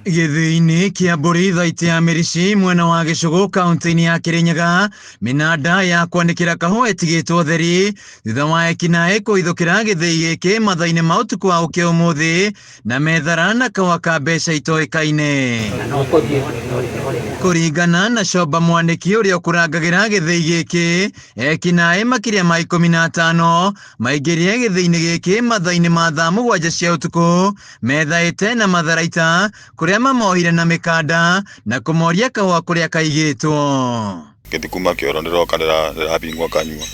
Gĩthĩi-inĩ kĩa mbũri thaitĩ ya Mĩrĩci mwena wa Gĩcũgũ kaunti-inĩ ya Kĩrĩnyaga, mĩnanda ya kwanĩkĩra kahũa ĩtigĩtwo theri thutha wa ekinaĩ kũhithũkĩra gĩthĩi gĩkĩ mathaa-inĩ ma ũtukũ wa ũkĩa ũmũthĩ na methara na kahũa ka mbeca itoĩkaine. Kũringana na Comba Mwanĩki ũrĩa ũkũrangagĩra gĩthĩi gĩkĩ, ekinaĩ makĩria ma 15 maingĩrire gĩthĩi-inĩ gĩkĩ mathaa-inĩ ma thaa 7 cia ũtukũ methaĩte na matharaita kũrĩa mamohire na mĩkanda na kũmoria kahũa kũrĩa kaigĩtwo. Ngĩthi kuma kĩoro ndĩroka ndĩrabingwo kanyua,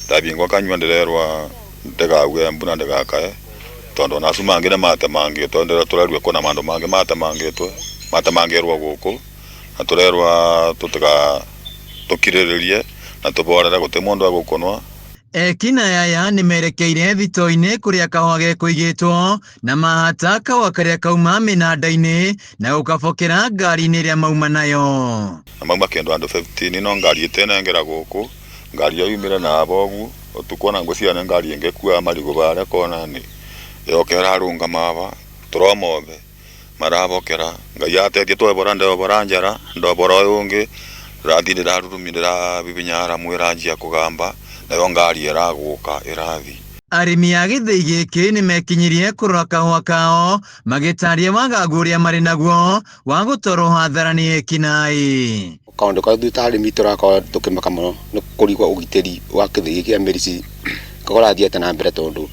ndabingwo kanyua ndĩrerwa ndĩgauge mbu na ndĩgakae tondũ ona acu mangĩ nĩmatemangĩtwo, tũrerwo kwĩna mandũ mangĩ matemangĩtwo, matemangĩrwo gũkũ na tũrerwa tũtiga tũkirĩrĩrie na tũborere gũtirĩ mũndũ egũkũnwa. Ekinaĩ aya nĩmerekeire thito-inĩ kũrĩa kahũa gekũigĩtwo na mahata kahũa karĩa kauma mĩnanda-inĩ na gũkabokera ngari-inĩ ĩrĩa mauma nayo. Na mauma kĩndũ andũ 15 no ngari ĩtenengera gũkũ, ngari ĩyo yumire na aba ũguo, ũtukũ ona ngwĩciria nĩ ngari ĩngĩkua marigũ barĩa kona-inĩ, yoka ĩrarũngama aba, tũroma othe marabokera, Ngai ateithie twebora ndebora njara, ndobora ũyũ ũngĩ, ndĩrathiĩ ndĩrarurumia ndĩrabibinya aramu ĩranjia kũgamba, nayo ngari ĩragũka ĩrathiĩ. Arĩmi a gĩthĩi gĩkĩ nĩmekinyirie kũrora kahũa kao magĩtaria wagagu ũrĩa marĩ naguo wa gũtwarwo hathara nĩ ekinaĩ. Kaũndũ karĩa ithuĩ ta arĩmi tũrakorwo tũkĩmaka mũno nĩ kũrigwo ũgitĩri wa gĩthĩi kĩa Mĩrĩci ũrathiĩ atĩa na mbere tondũ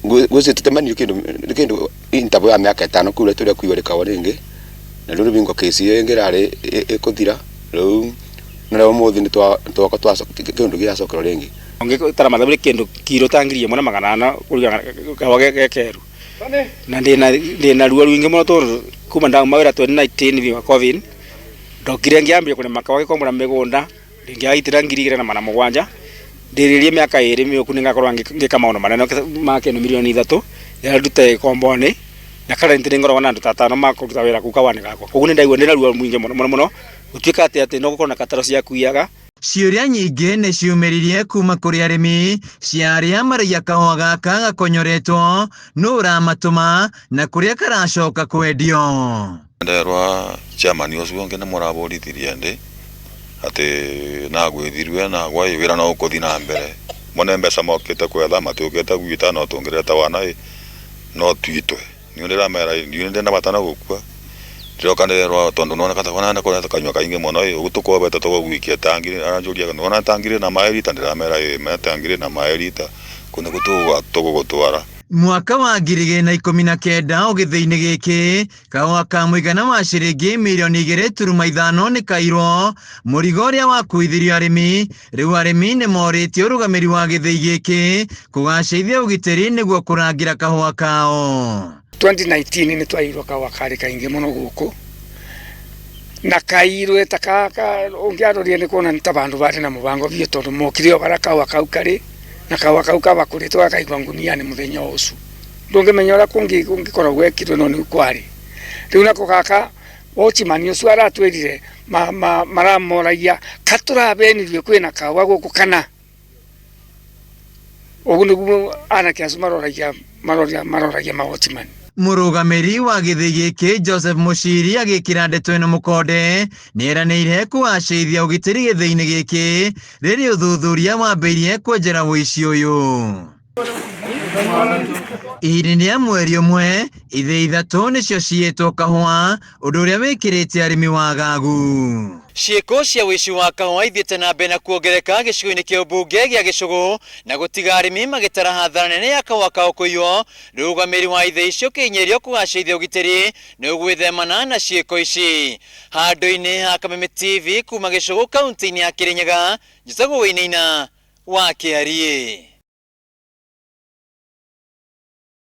ngwĩciria tũtemanio kĩndũ nĩ kĩndũ interval ya mĩaka 5 kũu tũrĩa kuiywo rĩkawa rĩngĩ na rĩu rĩbingwo kĩci ĩyo ĩngĩ ĩrarĩ ĩkũthira rĩu na rĩu ũmũthĩ nĩ twoka kĩndũ gĩacokerwo rĩngĩ. Ũngĩtara mathabu nĩ kĩndũ kiro ta 1400 kũringana kahũa ge keru na ndĩna ruo rũingĩ mũno tondũ kuma ndauma wĩra 2019 wa Covid ndokire ngĩambia kũrĩma kahũa gĩkombora mĩgũnda rĩngĩ 2700 ndĩrĩrie mĩaka 2 mĩũku nĩngakorwo ngĩka maũndũ manene ma kĩndũ mirioni 3 rĩrĩa ndute gĩkombo-inĩ na currently nĩngoragwo na andũ ta atano ma kũruta wĩra kũu kahũa-inĩ gakwa koguo nĩndaigua ndĩna ruo rũingĩ mũno mũno mũno gũtuĩka atĩ no gũkorwo na kataro cia kuiyaga. Ciũria nyingĩ nĩ ciumĩririe kuma kũrĩ arĩmi cia arĩa maraiya kahũa gaka gakonyoretwo nũ ũramatũma na kũrĩa karacoka kwendio. Nderwa chairman ũcio ũngĩ nĩ mũrabũrithirie ndĩ atĩ nagwĩthirwe nagwa wĩra no ũkũthi na mbere mo nĩ mbeca mokĩte kwetha matiũkĩte gwita no tũngĩreta wana ĩ no twitwe niĩ ndĩramera niĩ ndĩna bata na gũkua ndĩroka ndĩrerwo tondũ nĩwona nĩ kũreta kanyua kaingĩ mũno ĩ ũguo tũkwobete tũgũgwikia tangi aranjũria nĩwona tangi rĩna maĩ rita ndĩramera ĩ me tangi rĩna maĩ rita kũu nĩkuo tũgũgũtwara. Mwaka wa 2019 ũgĩthĩ-inĩ gĩkĩ kahũa ka mũigana wa ciringi mirioni 2.5 nĩ kairwo mũrigo ũrĩa wakuithirio arĩmi. Rĩu arĩmi nĩ morĩtie ũrũgamĩri wa gĩthĩi gĩkĩ kũgacĩithia ũgitĩri nĩguo kũrangĩra kahũa kao. 2019 nĩ twairwo kahũa karĩ kaingĩ mũno gũkũ na kairwe ta kaka ũngĩarorire nĩ kuona nĩ ta bandũ barĩ na mũbango biũ tondũ mokire o barĩa kahũa kau karĩ na kahũa kau kabakũrĩtwo gakaigwa ngunia-inĩ mũthenya o ũcio ndũngĩmenya ũrĩa kũngĩkorwo gwekirwo no nĩu kwarĩ rĩu nako gaka watchman ũcio aratwĩrire maramoragia katũrabenirie kwĩna kahũa gũkũ kana ũguo nĩguo anake acio maroragia maroragia ma watchman. Mũrũgamĩri wa gĩthĩi gĩkĩ Joseph Mũciri agĩkĩra ndeto ĩno mũkonde nĩeranĩire kũgacĩithia ũgitĩri gĩthĩi-inĩ gĩkĩ rĩrĩa ũthuthuria wambĩrĩirie kwenjera ũici ũyũ. Ihinda-inĩ rĩa mweri ũmwe ithĩi 3 nĩcio ciĩtwo kahũa ũndũ ũrĩa wĩkĩrĩte arĩmi wagagu. Ciĩko cia ũici wa kahũa ithiĩte na mbere na kuongereka gĩcigo-inĩ kĩa ũmbunge gĩa Gĩcũgũ na gũtiga arĩmi magĩtara hathara nene ya kahũa kao kũiywo. Rũgamĩrĩri wa ithĩi icio ũkĩhinyĩrĩrio kũgacĩrithia ũgitĩri nĩ ũgwĩthemana na ciĩko ici. Handũ-inĩ ha Kameme TV kuma Gĩcũgũ kaunti-inĩ ya Kĩrĩnyaga, njĩtagwo Wainaina wa Kĩariĩ.